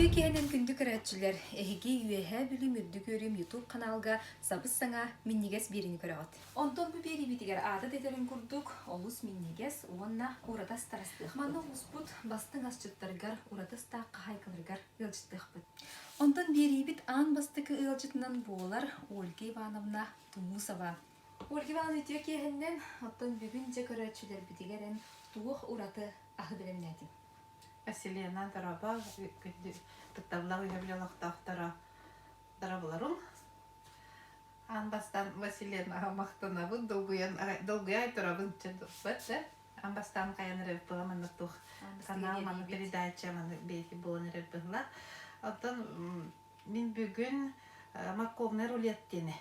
Үтүө киһинэн күндү көрөөччүлэр, эһиги Үөһээ Бүлүүм Үрдүк Үөрүүм YouTube ханаалга сабыс-саҥа минньигэс биэриини көрөҕүт. Онтон бу биэриибитигэр аата да этэрин курдук, олус минньигэс уонна ураты астарастыахпыт. Манна улууспут бастыҥ асчыттарыгар, ураты астаах хаһаайкаларыгар ыалдьыттыахпыт. Онтон биэриибит аан бастакы ыалдьытынан буолар Ольга Ивановна Тумусова. Ольга Ивановна үтүө киэһэннэн, оттон бүгүн дьэ көрөөччүлэрбитигэр эн туох ураты аһы бэлэмнээтиҥ? Василена Дороба күндү кытталлах үһэбил олохтоохторо дорабыларым. Аан бастаан Василенаҕа махтанабын, долгуйан долгуйа турабын чэ да. Аан бастаан хайан эрэр быһа маннык туох канал, маннык передача, маннык бэйти буолан эрэр быһыла. Оттон мин бүгүн морковный рулет диэни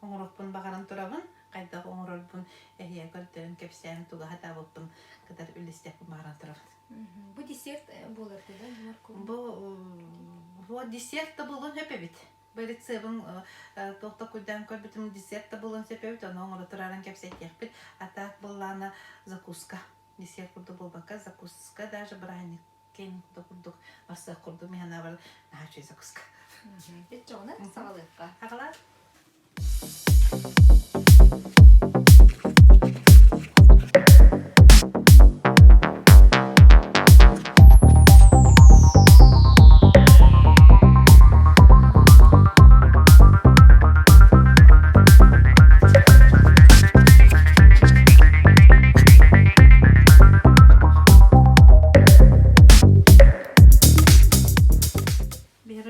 оҥоруохпун баҕаран турабын. Хайдах оҥорорбун эһиэхэ көрдөрөн кэпсээн туга сатаабыппын кытары үллэстиэхпин баҕаран турабын. Бу десерт буолар да морковь? Бу бу десерт да буолуон сөп эбит. Бу рецебин туох да куйдаан көрбүтүм десерт да буолуон сөп эбит, ону оҥоро турарын кэпсэтиэхпит. А так буоллаана закуска. Десерт курдук буолбакка, закуска даже бырааһынньык киэн курдук барсыах курдук мин санаабар наһаа үчүгэй закуска. Иччоҕуна саҕалыахха. Саҕалаан.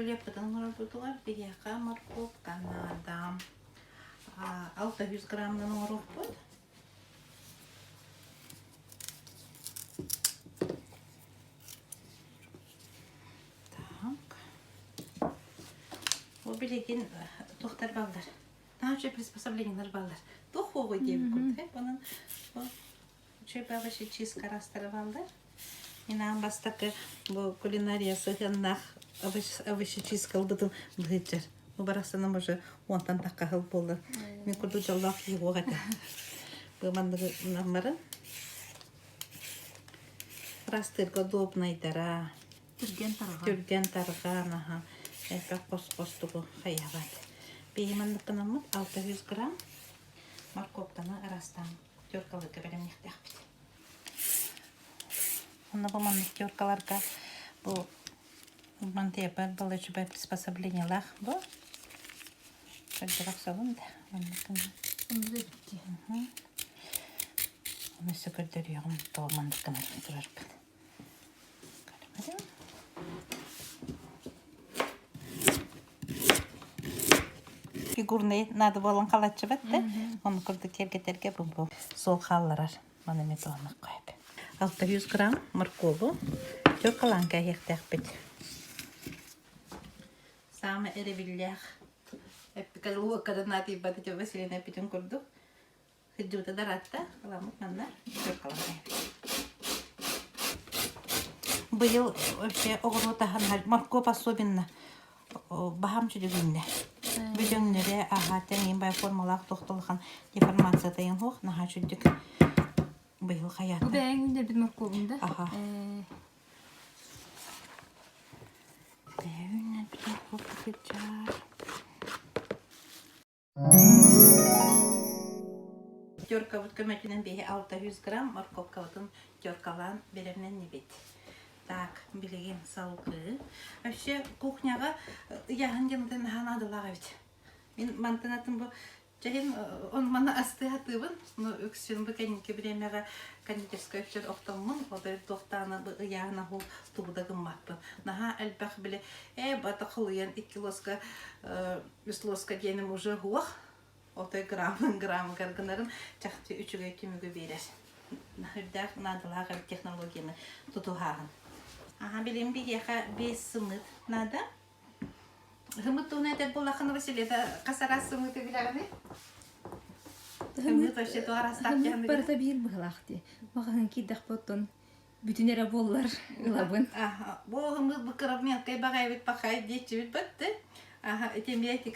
Биһиги оҥорорбутугар биһиэхэ моркуопка наада. 600 граммынан оҥоруохпут. Так. Бу билигин туохтар баллар? Наһаа үчүгэй приспособлениелар баллар. Туох хуоҕуй диэбит курдук. Онон Үчүгэй баҕайы чистка араастара бааллар. Мин аан бастакы бу кулинария сыһыаннаах овощечистка ылбытым быһыытчар. Бу барахсаным уже уонтан тахха сыл буолла. Мин курдук дьоллоох киһи суох этэ. Бу манныгы баран Растырга удобнайдара. Түргэн тарҕаан. Түргэн тарҕаан аха. Элбэх хос-хос тугу хайабат. Биһи манныкканаммыт 600 грамм морковканы араастаан теркаларга бэлэмниэхтээхпит. Онно бу маннык теркаларга бу мантыйаппар балачыбай приспособлениелаах бу көрдөрө охсобун да маннык Оны өссө көрдөрүөҕүм тоҕо маннык гынан турарбын. Фигурный надо буолан халаччыбат да, оны курдук киэргэтэргэ бу бу суол хаалларар. Маны эмиэ туһанахха сөп. 600 грамм моркову теркалаан кээһиэхтээхпит. Саамай эрэбиллээх эппикал уоккадан наатыйбат ити Василина эппитин курдук Сылдьыбыта да ыраатта, ыламмыт манна Быйыл вообще оҕуруот аһын моркуоп особенно баһаам чүдүгүннэ. Бүдөҥнөрө аһа тэҥин бай формалаах тохтолохан деформация тайын хуох наһаа чүдүк быйыл хайаата. Бу бэйэҥ үүннэрбит моркуобуҥ да? Аха. Бэйэҥ үүннэрбит моркуоп сылдьар. Теркабыт көмөтүнэн биһи 600 грамм морковкабытын теркалаан бэлэмнэннибит. Так, билигин салгыы. Вообще кухняҕа ыйааһын диэн наһаа наадалаах эбит. Мин мантан атын бу чэһин он маны астыы сатыыбын. Ну үксүн бу кэнники бириэмэҕэ кондитерскай өттүн охтоммун, отой туохтааны бу ыйааһын аһу тугу да гыммаппын. Наһаа элбэх били ээ бата холуйан икки лоска үс лоска диэним уже суох. Отой грамын грамыгар гынарын чахчы үчүгэй түмүгү биэрэр. Үрдээх наадалаах эбит технологияны тутуһааһын. Аха билим биһиэхэ биэс сымыт наада. Сымыт туһунан этэр буоллаххына Василита хас араас сымыты билэҕиний? Сымыт вообще туох араастаах Сымыт барыта биир быһылаах дии. Маҕаһыын киирдэхпэ оттон бүтүн эрэ буоллар ылабын. Бу оҕоммут бу кыра мелкай баҕайбыт пахай диэччибит батты. Аха ити эмиэ ити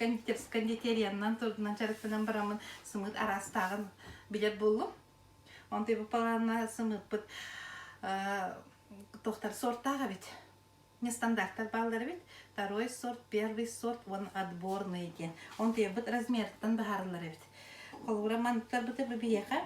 кондитериянан турдунан дьарыктанан бараммын сымыыт араастааҕын билэр буоллум. Онтон бу палаанна сымыыппыт туохтар сортаах эбит. Нестандарттар бааллар эбит. Второй сорт, первый сорт уонна отборный диэн. Онтуйабыт размертан быһаарыллар эбит. Холобура, манныктарбыты бу биһиэхэ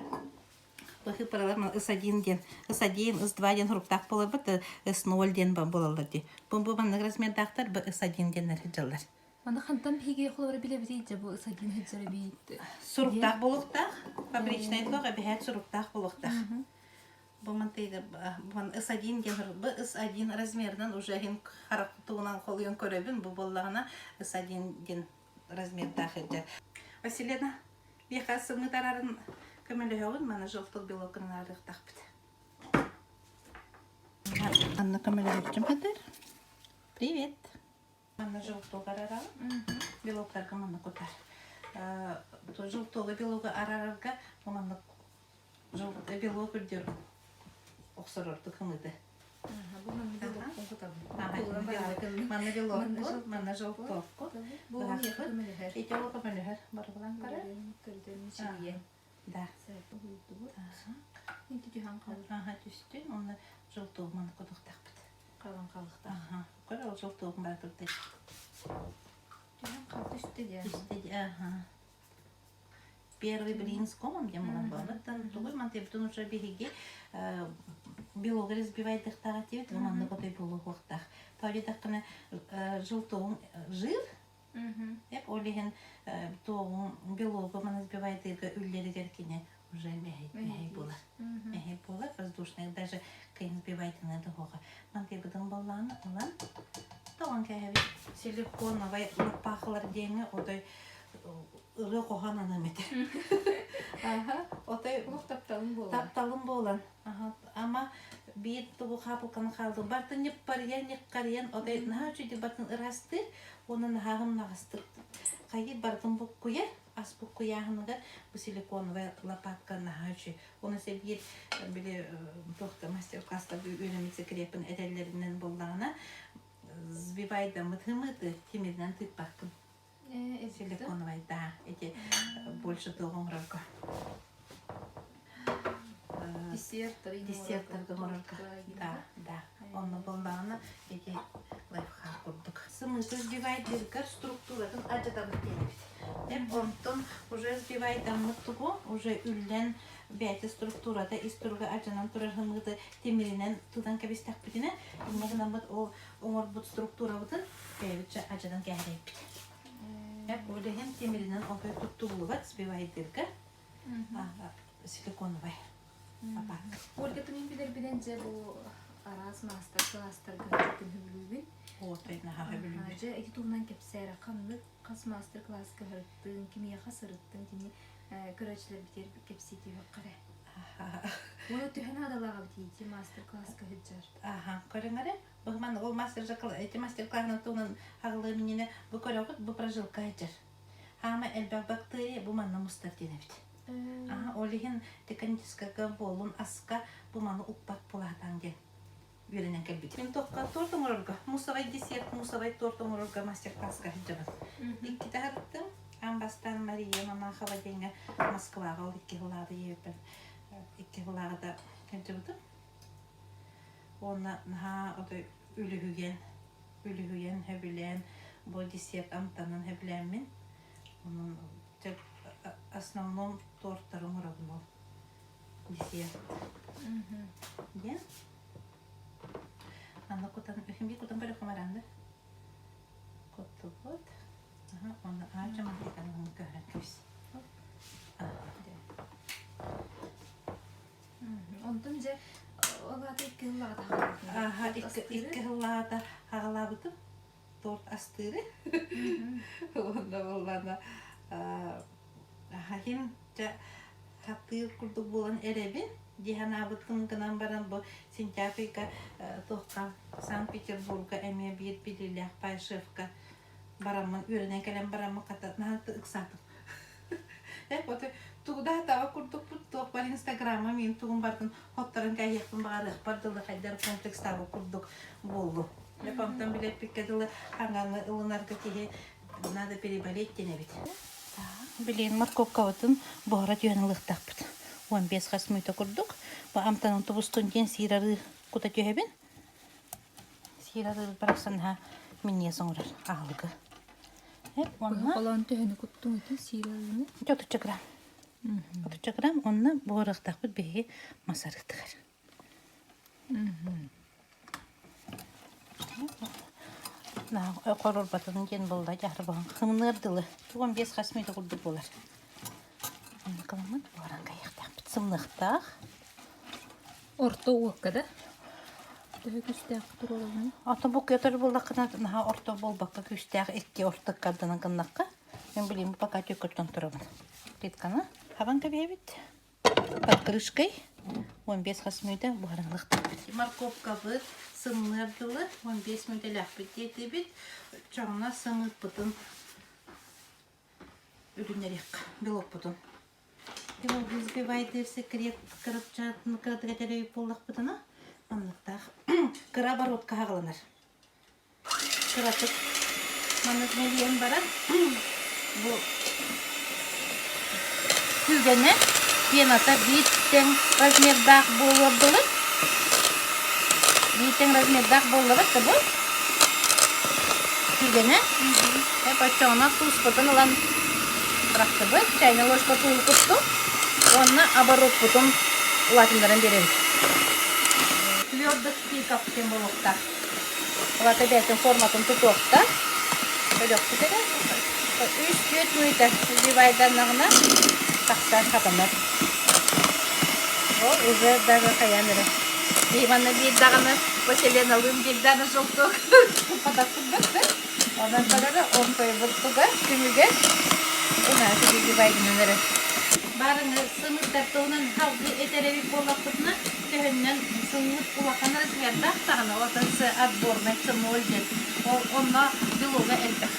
быһыыппаралар С1 диэн, С1, С2 диэн суруктаах буоларбыт, С0 диэн буолаллар дии. Бу бу маннык размердаахтар бу С1 диэннэр сылдьаллар. Маны хантан биһиги холобура билэбитий дьэ бу С1 сылдьар эбит. Суруктаах буолуохтаах, фабричнай туох эбэһээт суруктаах буолуохтаах. Бу мантыйга С1 диэн бу С1 размерынан уже иһин харах тугунан холуйан көрөбүн бу буоллаҕына С1 диэн размердаах сылдьар. Василена, биэхэ сымыыт арарын көмөлөһөҕүн, маны желток белокунан арыахтаахпыт. Анна көмөлөһөччүм хатыр. Привет. Манна желток арарабын. Белоктарга манна кутар. Желтогу белогу арарарга бу манна белок үрдүөр охсорордук ымыты. Бу манна белокпун кутабын. Манна белокку, манна желтокку. Бу миэхэ көмөлөһөр. Ити ол көмөлөһөр. Барыбылан көрөр. Көрдөн мичилийэн. Да. Уһуйдубут. Инти түһэн қалыр. Аха түстүн, онно желток манна кутуктахпыт. Қалан қалықтақ. Аха. Көр ол желтогун бара турда. Түһэн қал түстэ диэн. Түстэ аха. Первый блин с комом диэн булан буолбаттан тугуй мантыйбытын уже биһиги белогы разбивайдыхтаах диэбит маннык отой буолуохтаах. Тоҕо желтогун жир Эп ол иһин туоҕун белогу маны сбивайдыырга үллэригэр кини уже мэһэй буолар. Мэһэй буолар воздушный даже кыйын сбивайдына да хоҕа. Мантыйбытын боллааны ылан тоҕон кээһэбит. Силиконовай лаппаахылар диэҥҥэ отой ырыа хоһоон аныам этэ. Аха, отой Олох тапталым буолан. Тапталым буолан. Аха, ама биир тугу хаапылканы хаалдым. Бартын ньыппарыйан, ньыккарыйан, отой наһаа үчүгэй бартын ырастыыр, уонна наһааҕым наҕастык. Хайыы бартын буккуйар, ас буккуйааһыныгар бу силиконовая лопатка наһаа үчүгэй. Уонна се биир били туохта мастер-класстарга үөрэммит секрепин этэллэринэн буоллаҕына, сбивайдаммыт ымыты тимиринэн тыыппаккын. Силиконовай, да, эти больше туох оҥорорго. Десерттары Десерттарга оҥорорго. Да, да. Онно буоллаҕына ити лайфхак курдук. Сымыыты сбивайдыыргар структуратын алдьатабыт диэбит. Эп онтон уже сбивайдаммыт тугу уже үллэн бэйэтэ структурата ис туруга алдьанан турар һымыыты тимиринэн тутан кэбистэхпитинэ, инньэ гынаммыт ол оҥорбут структурабытын бэйэбит алдьатан кээһэрэйбит. Ол иһин тимиринэн отой туттуллубат сбивайдыырга силиконовай лопатка. Ольга мин билэрбинэн дьэ бу араас маастар-кылаастарга көһүлүүбүн. Отой наһаа хөбүлүүбүн. Дьэ ити туһунан кэпсээрэ ханнык хас маастар-кылааска сырыттыҥ, кимиэхэ сырыттыҥ, кини көрөөччүлэрбитигэр кэпсии түһүөххэ Уонна төһө наадалаах эбит ити маастар-кылааска сылдьар? Аха, көрүҥ эрэ. Бу манна ол мастер эти мастер-класс туһунан хаҕылыам иннинэ бу көрөҕүт бу прожилка сылдьар. Хаама элбэх бактерия бу манна мустар диэн эбит. Аха, ол иһин теканическайга буоллун аска бу маны укпат буолаатаҥ диэн үөрэнэн кэлбит. Мин туохха торт оҥорорго, мусовай десерт, мусовай торт оҥорорго мастер-класска сылдьабын. Иккитэ сырыттым. Аан бастаан Мария Монахова диэҥҥэ Москваҕа ол икки сыллааҕыта ийэбиппин икки сыллааҕыта сылдьыбытым. Уонна наһаа отой үлүһүйэн, үлүһүйэн, сөбүлээн, бу десерт амтанын сөбүлээммин, онон основном тортары оҥоробун ол десерт диэн. Аны кутан, үһүн кутан көрөххө маранды. Куттубут. Уонна аача мантыкан көһөрөн кэбис. Онтон дьэ ол аата икки сыллаҕыта Аха, икки сыллаҕыта хаҕалаабытым торт астыыры. Уонна буоллаана хахин дьэ хатыыр курдук буолан эрэбин дии санаабытым гынан баран бу сентябрьга туохха Санкт-Петербурга эмиэ биир билиилээх пай-шефка бараммын үөрэнэн кэлэн бараммын хата наһаа ыксаатым. Э, вот тугу да таба курдукпут туох бар инстаграмма мин тугум бардын хотторон кээһиэхпин баҕарыахпар дылы хайдар комплекстаабыт курдук буоллу. Леп онтон билэппиккэ дылы хаҥаны ылынарга киһи надо переболеть диэн эбит. Билигин морковкабытын буһара түһэн ылыахтаахпыт. 15 хас мүнүүтэ курдук. Бу амтанын тубустун диэн сиир арыы кута түһэбин. Сиир арыыбыт барахсан наһаа минньигэс оҥорор аһылыгы. Уонна Холоон төһөнү куттуҥ ити сиир арыыны? Отучча грамм. Отучча грамм онно буһарыахтаахпыт биһиги мас арыытыгар. Хорурбатын диэн буолла дьаһар буһан хымныар дылы. Тугун биэс хас мүнүүтэ курдук буолар. Онно кыламмыт буһаран кайыахтаахпыт. Сымныахтаах. Орто уокка да? Төһө күүстээх туруоралларый? Ото бу көтөр буоллаххына наһаа орто буолбакка күүстээх икки орто ыккардынан гыннахха мен билим пока түөккөттөн турабын. Плитканы хабан кэбиһэбит. Под крышкой 15 хас мүнүүтэ буһарыллыахтаахпыт. Морковкабыт сымныар дылы 15 мүнүүтэлээхпит диэтибит. Чоҕуна сымыыппытын үлүннэриэххэ белокпутун. Взбивайте секрет кырыпчаатын кыратыга төлөйүп буоллахпытына манныктаах кыра оборотка хаҕыланар. Кыратык маннык мэлийэн баран бу күүгэнэ пената биир тэҥ размердаах буолуор дылы биир тэҥ размердаах буоллабат да бу Күүгэнэ. Оччоҕуна тууспутун ылан бырахтыбыт. Чайная ложка тууһу куттум. Уонна оборотпутун улаатыннаран биэрэбит. Твердых пиков диэн буолуохтаах. Улаата бэйэтин форматын тутуохтаах. Өлөхпүт эрэ. Үс-түөрт мүнүүтэ взбивайданнаҕына тахсар хатанар. Ол уже даже хайаан эрэ. Ивана биир даҕаны Василеналыын биир даҕаны желток куппатахпыт Онон барара онтойбут туга түмүгэ унааты взбивайданан эрэ. Барыны сымыттар туһунан халгы этэр эбит буоллахпытына, төһөннөн сымыт улахан размердаах даҕаны, отон отборный цемоль диэн, ол онно белога элбэх.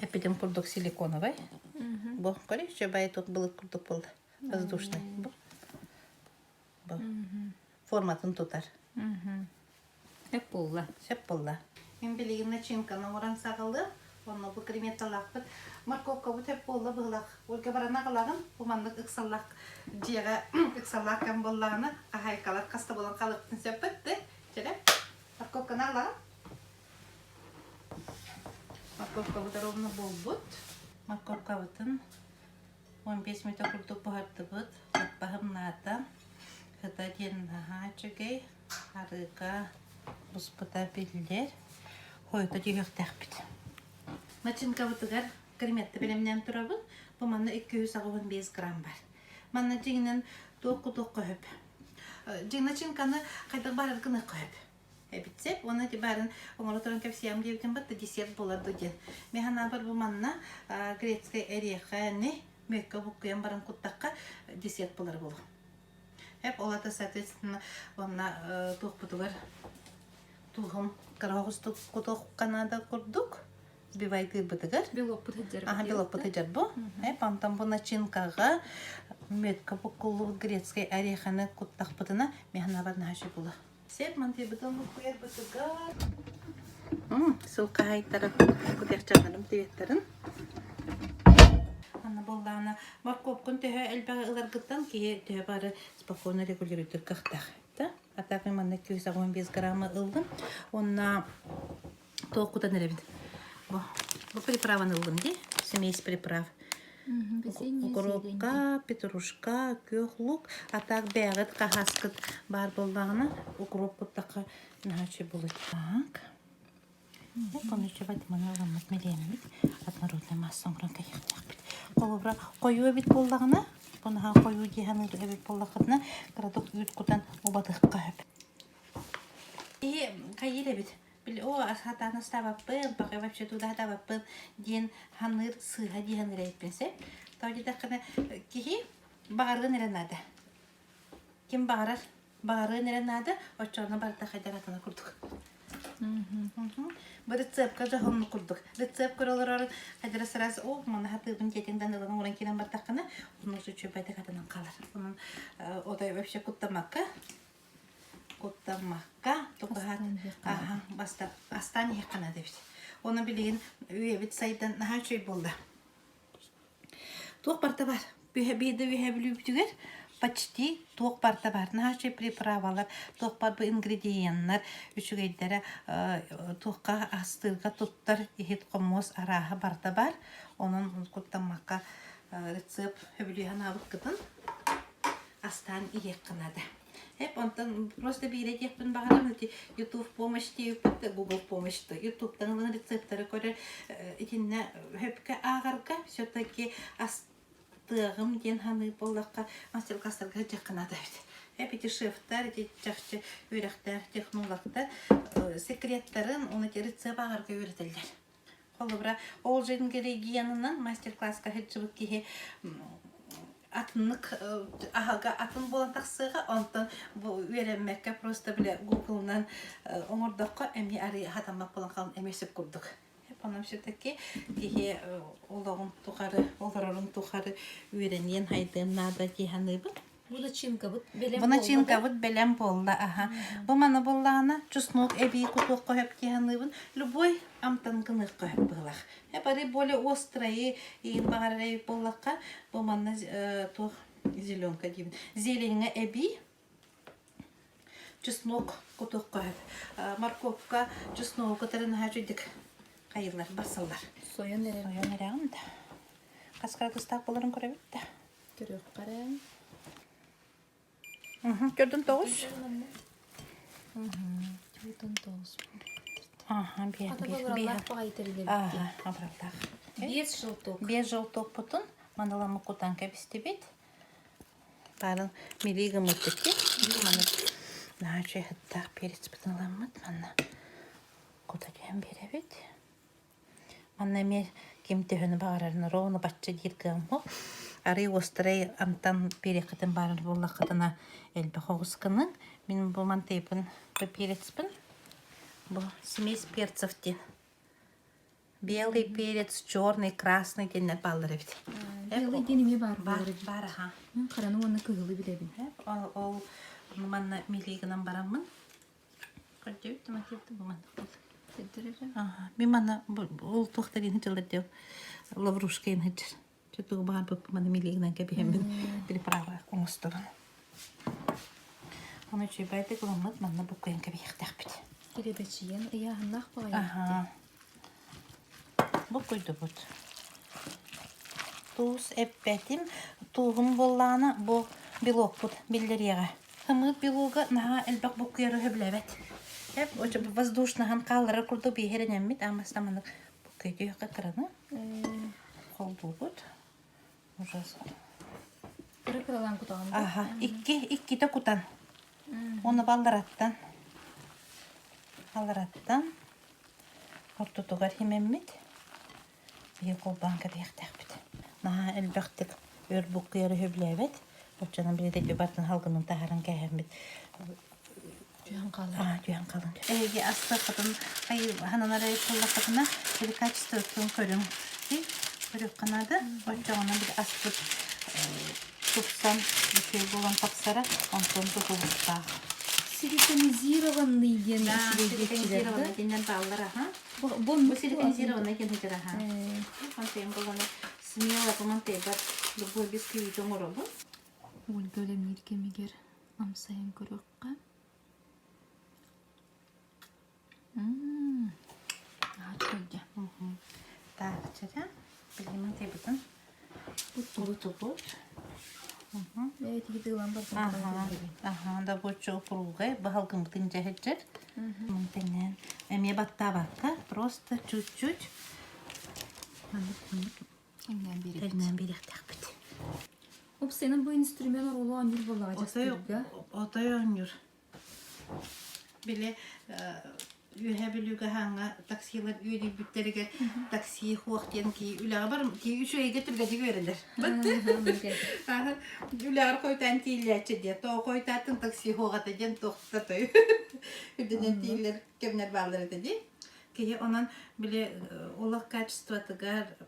Эппитим курдук силиконовай. Бу, көрү, үчүгэй тут былыт курдук буолла. Воздушный. Бу. Бу. Форматын тутар. Сөп буолла. Сөп буолла. Мин билигин начинканы оҥорон саҕалыам. Онно бу креметалаахпыт. Морковкабыт сөп буолла быһылах. Ольга баран аҕалаҕын. Бу маннык ыксаллаах дьиэҕэ ыксаллаах кэм буоллаҕына, хаһаайкалар хаста буолан халыктын сөппөт да. Чэрэ, морковканы аҕалаҕын. Морковкабыт ровно буолбут. Морковкабытын 15 мүнүүтэ курдук буһардыбыт. Лаппаһымнаата. Сыта диэн наһаа үчүгэй. Арыыга буспута биллэр. Хойута түһүөхтээхпит. Начинкабытыгар креметты бэлэмнээн турабын. Бу манна 285 грамм бар. Манна дьиҥинэн туох кутуохха сөп. Дьиҥ начинканы хайдах баарар гыныахха сөп. Эбитсэп уонна ити баарын оҥоро туран кэпсиэм диэбитим батта десерт буолар ду диэн. Мен санаабар бу манна грецкэй эриэхэни мүөккэ буккуйан баран куттахха десерт буолар буолуо. Эп ол ата соответственно уонна туохпутугар туһум кыра кутуох Канада курдук сбивайдыырбытыгар Белокпут сылдьар. Аха белокпут сылдьар бу. Эп онтон бу начинкаҕа мүөккэ буккуллубут грецкэй ореханы куттахпытына механабар наһаа була. Сеп мантыйбытын буккуйарбытыгар сыл хаһаайыттара кутуйахчааннарым тириэттэрин Анна буоллаҕына моркуопкун төһө элбэҕи ыларгыттан киһи төһө бары спокойно регулируйдуур кыахтаах да а так мен манна 285 граммы ыллым уонна туох кутан эрэбин бу бу приправаны ыллым дии смесь приправ Укропка, петрушка, күөх лук, а так бэйэҕит хаһааскыт баар буоллаҕына укроп куттахха наһаа үчүгэй буолуо. Так. Ону маны ыламмыт мэлиэммит однородный масса оҥорон кэйиэхтээхпит. Холобура, хойуу эбит буоллаҕына, бу наһаа хойуу дии саныыр эбит буоллаххытына, кыратык үүт кутан убатыахха сөп. И хайыыр эбит Били оо сатаан астаабаппын, пока вообще туда сатаабаппын диэн ханыыр сыыһа дии саныыр эбиппин сөп. Тоҕо диэтэххинэ киһи баҕарыан эрэ наада. Ким баҕарар баҕарыан эрэ наада, оччоҕуна барыта хайдах атына курдук. Бу рецепка дьоһун курдук. Рецепт көрө олорор хайдара сразу оо маны хатыыбын диэтиҥ дан ылан оҥорон киирэн бардаххына, онно үчүгэйдик атынан хаалар. Онон отой вообще куттамакка Куттаммакка тукаһаат аха баста астаан иһиэххэ наада эбит. Ону билигин үйэбит сайдан наһаа үчүгэй буолла. Туох барыта бар. Үһэ биирдэ үһэ бүлүүбүтүгэр Почти туох барыта баар. Наһаа үчүгэй приправалар, туох бар бу ингредиеннэр үчүгэйдэрэ туохха астыырга туттар иһит-хомуос арааһа барыта баар. Онон куттаммакка рецепт сөбүлүү санаабыккытын астаан иһиэххэ наада. Эп онтон просто биирэ диэхпин баҕарабын ити YouTube помощь диэбиппит Google помощь YouTube'тан ылан рецепттары көрөр итиннэ хөпкө ааҕарга все-таки астыаҕым диэн саныыр буоллахха мастер-класстарга сылдьыахха наада эбит. Эп ити шефтар, ити чахчы үөрэхтээх технологтар секреттарын уонна ити рецепт ааҕарга үөрэтэллэр. Холобура, ол же ингредиенынан мастер-класска сылдьыбыт киһи атыннык аһага атын буолан тахсыаҕа, онтон бу үөрэммэккэ просто бile Google-нан оҥордоххо эмиэ арыый хатаммат буолан хаалан эмиэ сөп курдук. Онон все-таки киһи олоҕун тухары, олорорун тухары үөрэниэн, хайдыан наада дии саныыбын. Бу начинкабыт бэлэм Бу начинкабыт бэлэм буолла, аха. Бу маны буоллаҕына чеснок эбии кутуохха сөп дии саныыбын. Любой амтан гыныахха сөп быһыылаах. Бары более острые иин баҕарар эбит буоллахха, бу манна туох зеленка диибин. Зеленьҥа эбии чеснок кутуохха сөп. Морковка чесногу кытары наһаа үчүгдүк хайыллар, барсаллар. Сойон эрэр. Сойон эрэҕин да. Хас кыргыстаах буоларын көрөбүт да. Көрүөххэ эрэ. Көрдүн тоҕус? Түөтөн тоҕус. Аха, биэ, биэ, биэ. Аха, абыраллаах. Биэс желток. Биэс желтокпутун маныламмыт кутан кэбистибит. Баарын милии гыммыттыки. Маны наһаа үчүгэй сыттаах перецпитин ыламмыт. Манна кута түһэн биэрэбит. Манна эмиэ ким төһөнү баҕарарын ровно бачча диир кыаммыт. Арый уостарай амтан биэриэххитин баарар буоллаххытына элбэх оҕус гыныҥ. Мин бу мантыйбын бу перецпин бу смесь перцев диэн. Белый перец, черный, красный диэннэр бааллар эбит. Белый диэн эмиэ баар Баар, баар аха. Мин хараны уонна кыһылы билэбин. Ол, ол манна милии гынан бараммын Көрдүбүт томатиевты бу манна Ага. Мин манна ол туохтар иһин дьыллар диэл лаврушка иһин сылдьар. Чөтүгү баҕарбыппын маны милиигинэн кэбиһэммин приправа оҥостобун. Ону үчүгэйдик ылыммыт манна буккуйан кэбиһиэхтээхпит. Кирэбэчийэн ыйааһыннаах баҕайы. Аха. Буккуйдубут. Туус эппэтим. Тууһум буоллаҕына бу белокпут биллэриэҕэ. Хымыыт белога наһаа элбэх буккуйары сөбүлээбэт. Эп воздушнаһан хаалларар курдук биэһэрэнэммит аамаста маннык буккуйдуохха кыраны холбуубут. Ужас. Кыра кыралаан кутаҕын Аха, икки иккитэ кутан. Уонна баллараттан алараттан ортотугар химэммит биһи холбоон кэбиһиэхтээхпит. Наһаа элбэхтик өр буккуйары сөбүлээбэт. Оччонон билэтэ бартын халгынын таһааран кээһэммит Түһэн хаалар. Түһэн хаалан. Эһиги астыаххытын ханан эрэ буоллаххытына били качествотын көрүҥ. Көрүөххэ наада. Оччоҕуна били аспыт тупсан үчүгэй буолан тахсара, онтон тутулуктаах. Силиконизированный диэн Силиконизированный диэннэр бааллар аха. Бу силиконизированный диэн сылдьар аха. Онтон буолана смело буман тейбат любой бисквит оҥоробун. Ольга үлэмниир кэмигэр амсайан көрүөххэ. Аһа Так, чэрэ. Билимин тейбытын. Бут-бут. Аха, да боччу упругай баһалгыммытын дьэһэджэр. Мантэннээн эмиэ баттаабакка, просто чуть-чуть тэҥнээн биэриэхтээхпит. Упсайынан бу инструмент оруолу оонньуур буоллаҕа дьахтарга. Отой оонньуур. Били Үөһээ Бүлүүгэ хаҥҥа таксилар үөдүйбүттэригэр такси хуох диэн кии үлэҕэ бар кии үчүгэйгэ түргэтик үөрэлэр. Үлэҕэр хойутаан тииллээччи диэн тоҕо хойутаатын такси хуоҕата диэн туохта той үрдүнэн тииллэр кэмнэр бааллар этэ дии. Киһи онон били олох качествотыгар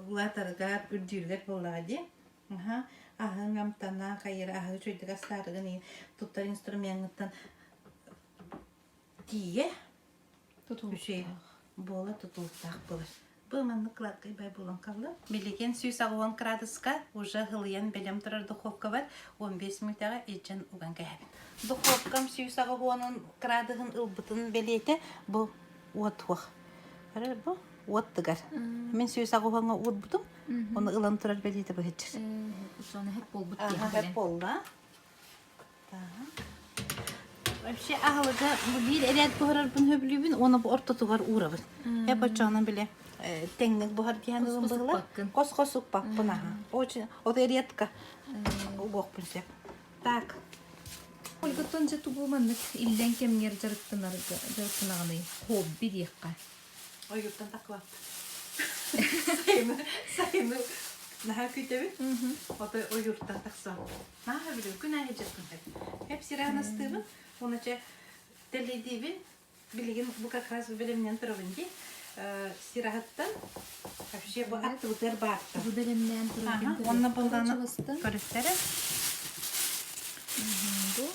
улаатарыгар үрдүүрүгэр буоллаҕа дии. Аһа, аһыҥ амтана хайыр аһы үчүгэйдик астаарыгын туттар инструменҥыттан тиийэ үчүгэй буола тутулуктаах буолар. Бу маннык кладкай бай буолан хаалла. Билигин 180 градуска уже һылыйан бэлэм турар духовкабар 15 мүнүүтэҕэ илдьэн уган кэһэбин. Духовкам 180 градуһун ылбытын бэлиэтэ бу уот уох. Көрөр бу уот тыгар. Мин 180-ҥа уурбутум, оны ылан турар бэлиэтэ быһыччыр. Соны хеп болбут Аха, хеп болла. Вообще аһылыга бу биир эрээт буһарарбын сөбүлүүбүн уонна бу ортотугар уурабын. Э боччоонон биле тэҥник буһар диэн ылын быһыла. Хос-хос укпаппын аха. Очень вот редко угуохпун сөп. Так. Ольгаттан дьэ тугу маннык иллэҥ кэмҥэр дьарыктанарга дьарыктанаҕыный? Хобби диэххэ. Ойууртан такылаппын. Сайыны, сайыны наһаа күүтэбин. Ото ойууртан тахсан. Наһаа билим күн аайы дьарыктан Хеп сираан астыыбын. Уонна чэ тэлэйдиибин. Билигин бу как раз бэлэмнэн турабын дии. Сираһыттан вообще бу аттыбытыгар баартан. Бу бэлэмнээн турабын. Онно болланы көрүстэрэ. Бу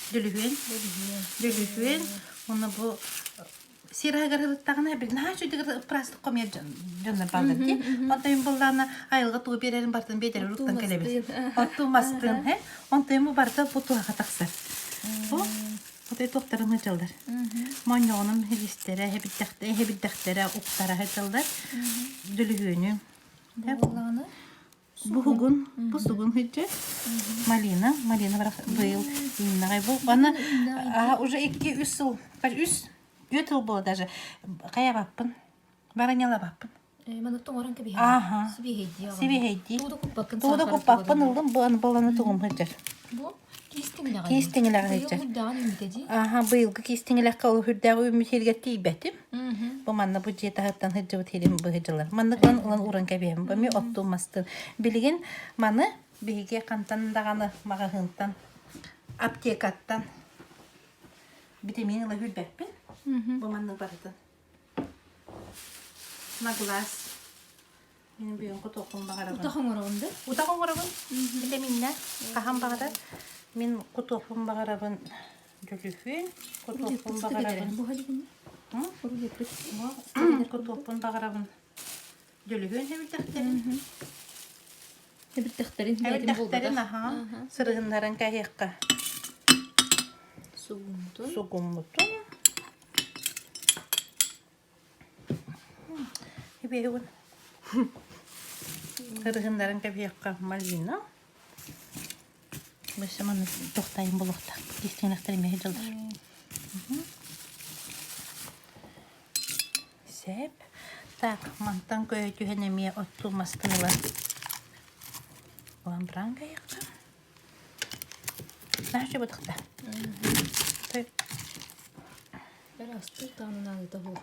Дөлүһүөн. Дөлүһүөн. Дөлүһүөн. Уонна бу сир аһыгар ырыттаҕына бил наһаа үчүгэй ыппыраастык хомуйар дьоннор бааллар дии. Онтон мин буоллаҕына айылҕа тугу биэрэрин барытын биэдэрэ уруттан кэлэбин. Оттуу мастыын һэ. Онтон бу барыта бу туһаха тахсар. Бу отой туохтарын сылдьаллар. Монньоҕунум илистэрэ, эһэбирдэхтэрэ, уктара сылдьаллар. Дөлүһүөнү. Буоллаҕына Буһугун, бусугун сылдьар. Малина, малина барах быйыл ииннэҕэй бу. Аны уже 2-3 сыл, үс, түөрт сыл буола даже хайабаппын, бараньалабаппын. Маннык тоҥорон кэбиһэҕин. Ааха. Сибиэһэйдии аҕалын. Сибиэһэйдии. Тугу да куппаккын Тугу да саахары куппаппын тугу да. ыллым, бу аны буоланы тугум сылдьар. Бу киистиҥилэҕэ Киис дии. тиҥилэҕэ Быйыл сылдьар. үрдэҕин үүммүтэ дии. Ааха, быйылгы киис тиҥилэххэ ол үрдээх үүммүт сиригэр тиийбэтим. Бу манна бу дьиэ таһыттан сылдьыбыт сирим быһыдьылар. Маннык ылан ылан ууран кэбиһэбин. Бу эмиэ оттуун мастыын. Билигин маны биһиги хантан даҕаны маҕаһыынтан, аптекаттан битэмиин ыла сүүрбэппин. Бу маннык барытын. На глаз. Мин бүгүн кутуохпун баҕарабын. Утах оҥороҕун да? Утах оҥоробун. Битэмииннэ. Хаһан баҕарар. Мин кутуохпун баҕарабын дьөлүһүөн. Кутуохпун баҕарабын. Кутуохпун баҕарабын. Дьөлүһүөн эбирдэхтэрин. Эбирдэхтэрин. Эбирдэхтэрин аһаа. Сырыһыннаран кэһиэххэ. Сугуммутун. Сугуммутун. Эбиэһигин Ырыһыннарын кэбиһиэххэ малина. Бэсэ манна тохтайын булуохтаах. Кистиҥнэхтэр эмиэ дьылдар. Сэп. Так, мантан көйө түһэн эмиэ оттуу мастын ылан ылан баран кэйиэххэ. Наша бытахта.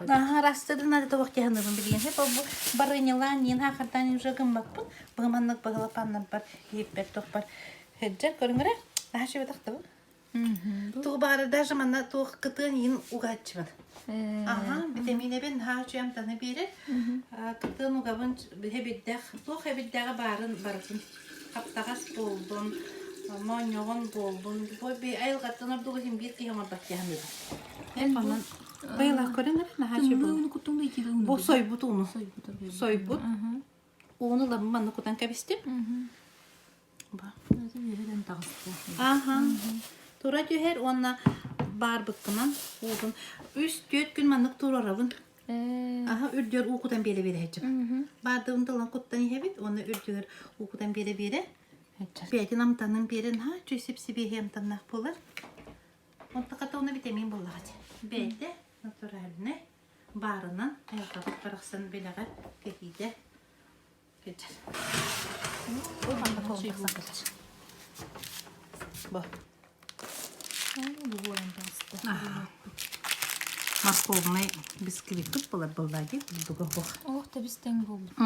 Наһаа ырастыырын наадата суох дьаһаныбын билигин. Хеп бу барыанньалаан иин хаахырдаан уже гыммаппын. Бу маннык баһылапааннарбар иһиппэр тохпар сылдьар көрүҥ эрэ. Наһаа үчүгэй Туох баара даже манна туох кытыан иин угааччыбын. Аха, битэмиинэбин наһаа үчүгэй амтаны биэрэр. Кытыан угабын эбирдэх, туох эбирдэҕэ баарын барытын хаптаҕас буоллун, моонньоҕон буоллун, бу айылҕаттан ордук иһин биир киһи оҥорбот дьаһаныыбын. Онон быйылах көрөн эрэ наһаа үчүгэй буолла. Бу сойбут ууну. Сойбут. Ууну ылабын манна кутан кэбистим. Ааһа. Тура түһэр уонна баарбыккынан уутун үс-түөрт күн маннык туруорабын. Аһа үрдүгэр уу кутан биэрэ-биэрэ сылдьабын. Баардыбын тылын куттан иһэбит уонна үрдүгэр уу кутан биэрэ-биэрэ бэйэтин амтанын биэрэн аһа үчүгэй сип-сибиэһэй амтаннаах буолар. Онтон хата уонна витамин буоллаҕа дии. Бэйэтэ натуральнай баарынан айылҕабыт барахсан бэлэҕэ кэһиитэ Кэлчэр. Бу манна тахсан кэлчэр. Бу. Бу буолан таҕыста. Морковный бисквит буолар буолла дии бурдуга суох. Олох тэбис-тэҥ буолбут.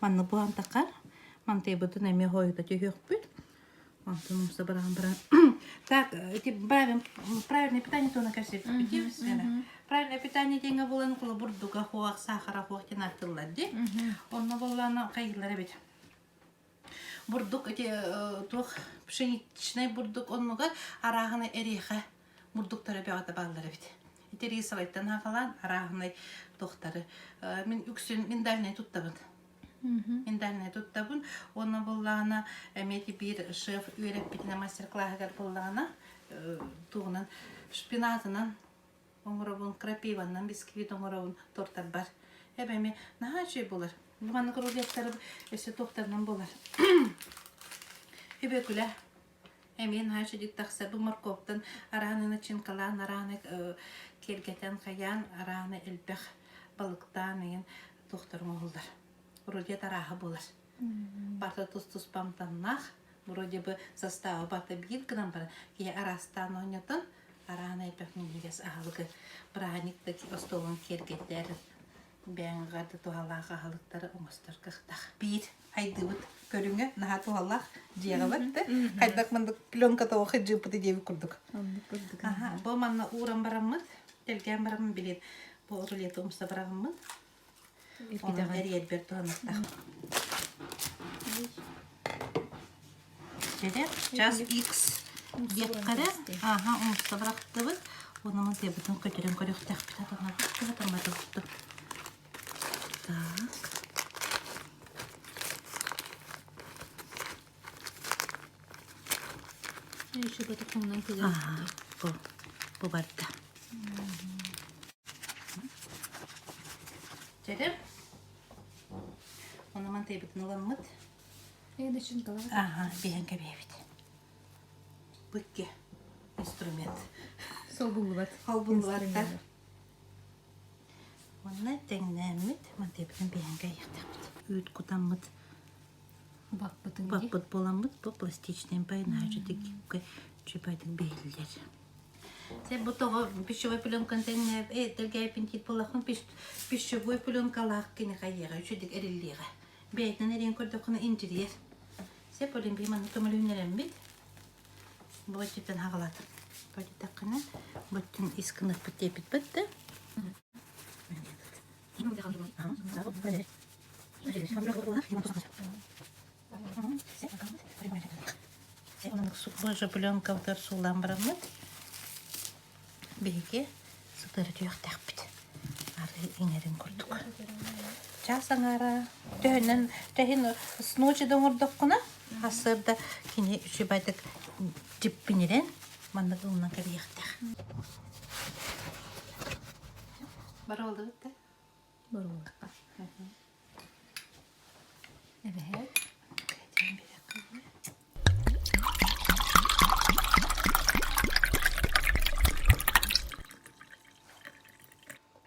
Манна буолан тахар. Мантыйбытын эмиэ хойута түһүөхпүт. Онтон умса баран баран. Так, эти правильное питание туона кэрсиппит Правильное питание диэҥҥэ буолан бурдуга хуох, сахара хуох диэн ааттыыллар дии. Онно буоллаана хайыылар эбит. Бурдук эти туох пшеничный бурдук оннугар арааһына эриэхэ бурдуктара бөҕөтө бааллар эбит. Ити рисовайтан хаалан арааһынай туохтары мин үксүн миндальнай туттабын. Миндальнай туттабын. Уонна буоллаҕына эмиэ биир шеф үөрэппитинэ мастер-класһыгар буоллаҕына тугунан шпинатынан оҥоробун, крапиваннан бисквит оҥоробун тортарбар. Эбэми наһаа үчүгэй буолар. Бу маннык рулеттары өссө туохтарынан буолар. Үбөкүлэ эмиэ наһаа үчүгэй тахсар. Бу морковтан арааны начинкалаан, арааны киэргэтэн хайаан, арааны элбэх балыктаан ыйын туохтар оҥоһуллар. Рулет арааһа буолар. Барыта тус-туспа амтаннаах, вроде бы состава барыта биир гынан баран, киһи араастаан оонньотон, араан элбэх минньигэс аһылыгы бырааһынньык да остуолун киэргэтэр, бэйэҥ да туһалаах аһылыктары оҥостор кыахтаах. Биир хайдыбыт көрүҥэ наһаа туһалаах дьиэҕэ да хайдах мандык пленка тоҕо хыдьыыппыты диэбит курдук. Оннук курдук. Аха, бу манна ууран бараммыт, тэлгээн бараммын билин бу рулеты умса бараммын Онон эрийэрбэр туһаныахтаах. Дьэ, час X диэххэрэ, ааһа умса бырахтыбыт. Уонна мантыйабытын көтүрэн көрүөхтээхпит атамматык атамматыбыт. Так. Ааһа, бу, бу барда. Чэрим. Ону мантыйбытын ыламмыт. Ааһа, биһэн кэбиһэбит. Бу икки инструмент. Солбуллубат. Холбуллубаттар. Уонна тэҥнээммит мантыйбытын биһэн кэйиэхтээхпит. Үүт кутаммыт Баппытын Баппыт буоламмыт бу пластичный пайнаачытык чүпайтык биһиллэр. Сен бу тоҕо пищевой пленканы тэлгээппин тиит буоллахпын пищевой пленкалаах кини хайыаҕа үчүгдүк эриллиэҕэ. Бэйэтинэн эриэн көрдөххүнэ интириэр. Сеп олимпий маннык көмөлөһүннэрэммит бу өттүттэн хаҕалаатым. Тойтаххына буттун ис кыныппыт диэпит бытты. Боже, пленкабытыгар суулаан бараммыт биһиги сытыары түһүөхтээхпит. Арыы иҥэрин курдук. Чаас аҥаара төһөнөн төһүн с ночи да оҥордоххуна сарсыарда кини үчүгэйдик дьиппинирэн маннык ылынан кэбиһиэхтээх. Барыллыбыт да? Боруоллахха. Эбэһээт.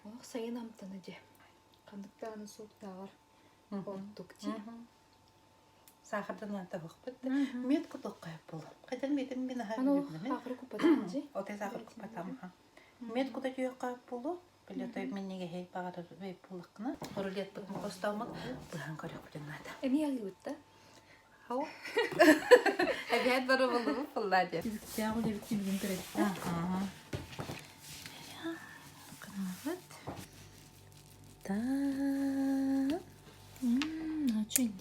Олох сайын амтана дьэ. Ханнык даҕаны суоптааҕар ордук дии. Саахардан табахпыт да мед кутуохха буолуо. Хайдан метин мин аһа Аны билбинэмин. саахары куппатам дии. Отой саахар куппатам аха. Мед кута түһүөххэ буолуо. Билэтой минньигэһи баҕарар буоллаххына рулетпытын хостооммут быһан көрүөхпүтүн наада. Эмиэ аһыыбыт да? Хау. Эбээт барыбыллыбыт буолла диэн. Түбүктээх үлэбит түмүгүн көрөбүт. Кынабыт. Та.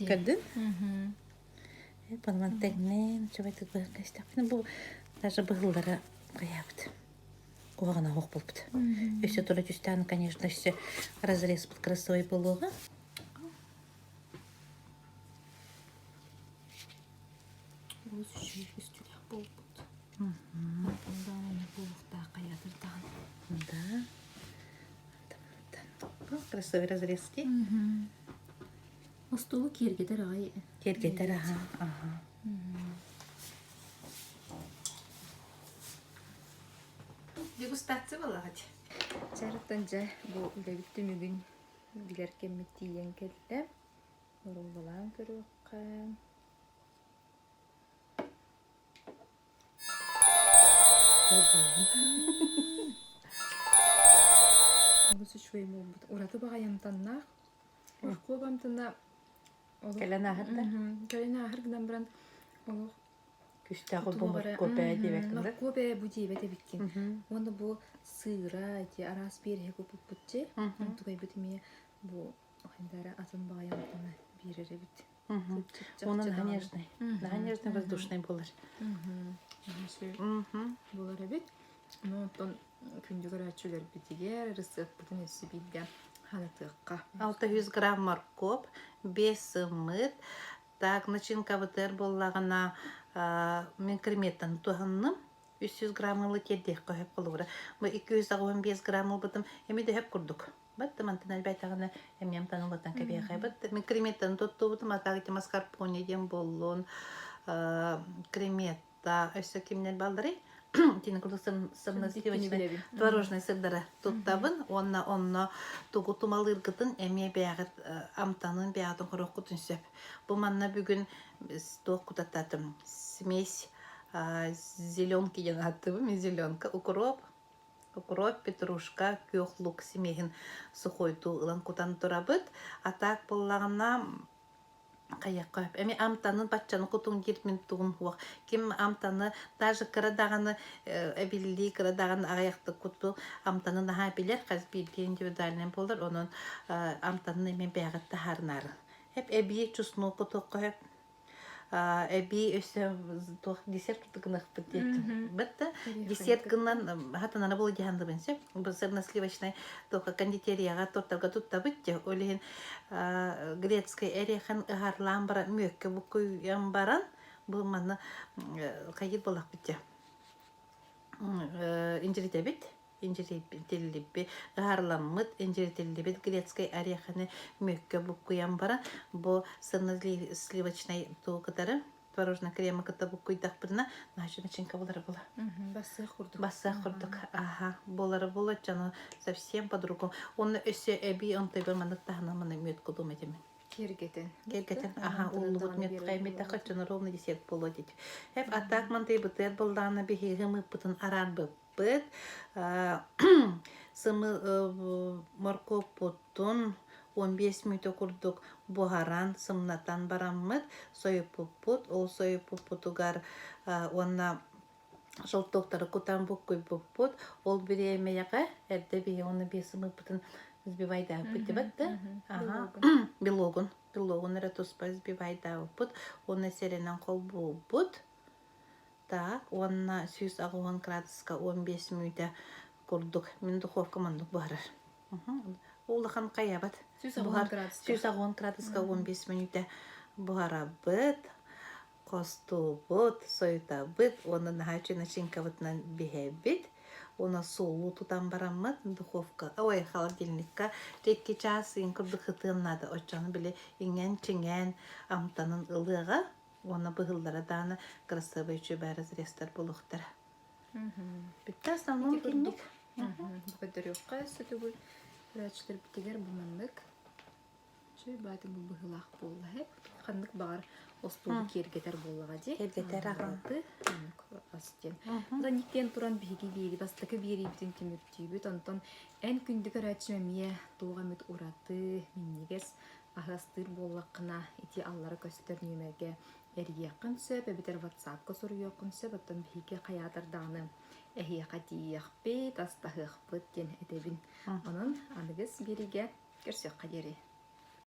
Көрдүн? Панман тэҥнээн, чөбөтүк быһан кэстэхпинэ бу даже быһыллара хайаабыт. Куһаҕана оһох буолбут. Өссө тура түстээн, конечно, өссө разрезпыт красивый буолуоҕа. Олус үчүгэй көстүүлээх буолбут. Даҕаны буолуохтаах хайаатар даҕаны. Да. Красивый разрезки. Остуолу киэргэтэр аҕай. Киэргэтэр аха. Аха. Дегустация буоллаҕа Чарыттан дьэ бу үлэбит түмүгүн билэр кэммит тиийэн кэллэ. Боруобалаан көрүөххэ. Олус үчүгэй буолбут. Ураты баҕайы амтаннаах. Моркуоп амтана олох Кэлэн ааһар да? Кэлэн ааһар гынан баран олох Күстээх бу моркуоп ээ диэбэккин да? Моркуоп ээ бу диэбэт эбиккин. Уонна бу сыыра ити араас биэрэһи куппуппут дьи. Онтукайбыт эмиэ бу хайдара атын баҕайы амтана биэрэр эбит. Уонна наһаа нежный. Наһаа нежный воздушный буолар. Буолар эбит. Ну, оттон күндү көрөөччүлэрбитигэр ырысыаппытын өссө биирдэ ханатыахха. 600 грамм моркуоп, 5 сымыыт, так начинкабытыгар буоллаҕына мин креметтан туһанным. 300 грамм ылы тиэрдиэххэ сөп холобура. Бу 285 грамм ылбытым эмиэ да сөп курдук. Бат мантан элбээтэҕинэ эмиэ амтан ылатан кэбиэхэ. Бат мин креметтан туттубутум, а так маскарпоне диэн буоллун, креметта өссө кимнэр балларый? Итини курдук сырно-сливочный творожный сырдары туттабын уонна онно тугу тумалыыргытын эмиэ бэйэҕит амтанын бэйэҕитин хоруоххутун сөп. Бу манна бүгүн туох кутаттаатым смесь зеленки диэн ааттыыбын зеленка укроп укроп петрушка күөх лук смеһин сухойдуу ылан кутан турабыт а так буоллаҕына Хайыахха сөп. Эмиэ амтанын баччаны кутуҥ диир мин тугум суох. Ким амтаны даже кыра даҕаны эбиллии кыра даҕаны аҕыйахтык куту амтаны наһаа билэр хас биирдии индивидуальнай буолар. Онон амтанын эмиэ бэйэҕит таһаарынаарын. Эп эбии чеснок кутуохха сөп. Эбии өссө туох десерт гыныахпыт диэтим. Бытта десерт гынан хатанара буолу дьаһандыбын сөп. Бу сырно-сливочнай туохха кондитерияҕа тортарга туттабыт дьэ. Ол иһин грецкэй эриэхэн ыһарлаан баран мүөккэ буккуйан баран бу манна хайыр буолахпыт дьэ. Инжиритэбит инжиритиллибит ыһарламмыт инжиритиллибит грецкэй ореханы мүөккэ буккуйан баран бу сырно-сливочнай туу кытары творожный крема кытта буккуйдахпытына наша начинка буолара була Бассыах курдук. Бассыах курдук аха буолара була дьоно совсем по-другому уонна өссө эбии онтойбор маннык таһынан маны мүөт кутуум этим Киэргэтэн. Киэргэтэн аха ууллубут мүөт каймитахха дьоно ровно десерт буолуо диэт эп а так мантай бытыар буоллаҕына биһиги ымыыппытын араарбыппыт сымы моркуоппутун 15 мүнөтэ курдук буһаран сымнатан бараммыт сойуппуппут ол сойуппуппутугар уонна желтоктары кутан буккуйбуппут ол бириэмэйэҕэ эрдэ биһи уонна биэс сымыыппытын сбивайдаабыппыт дибэт да аха белогун белогун эрэ туспа сбивайдаабыппыт уонна сэрэнэн холбуубут Так, уонна 180 градуска 15 мүнүүтэ курдук мин духовкам оннук буһарар. Улахан хайабат. 180 Буһар градуска. 180 градуска 15 мүнүүтэ буһарабыт, хостуубут, сойутабыт уонна наһаа үчүгэй начинкабытынан биһэбит. Уонна суолу тутан бараммыт духовка, ой, холодильникка икки чаас ыйын курдук сытыан наада. Оччону били иҥэн-чиҥээн амтанын ылыаҕа. Уонна быһыллара даҕаны кырасыабай үчүгэй разрезтар буолуохтара. Бүттэ основном Ити итинник. курдук. Бу көрдөрүөххэ сөтүгүл көрөөччүлэрбитигэр бу маннык үчүгэй баатын бу быһыылаах буолла һэп. Ханнык баҕар остуолу киэргэтэр буоллаҕа дии. Киэргэтэр аҕа. Ураты оннук ас диэн. Никтиэн туран биһиги биэри бастакы биэриибитин түмүктүүбүт. Онтон эн күндү көрөөччүм эмиэ туох эмит ураты, минньигэс аһастыыр буоллаххына, ити аллара көстөр нүөмэргэ эрийиэххин сөп эбэтэр ватсапка суруйуоххун сөп, оттон биһиги хайаатар даҕаны эһиэхэ тиийиэхпит, астаһыахпыт диэн этэбин. Онон аныгыс биэриигэ көрсүөххэ диэри.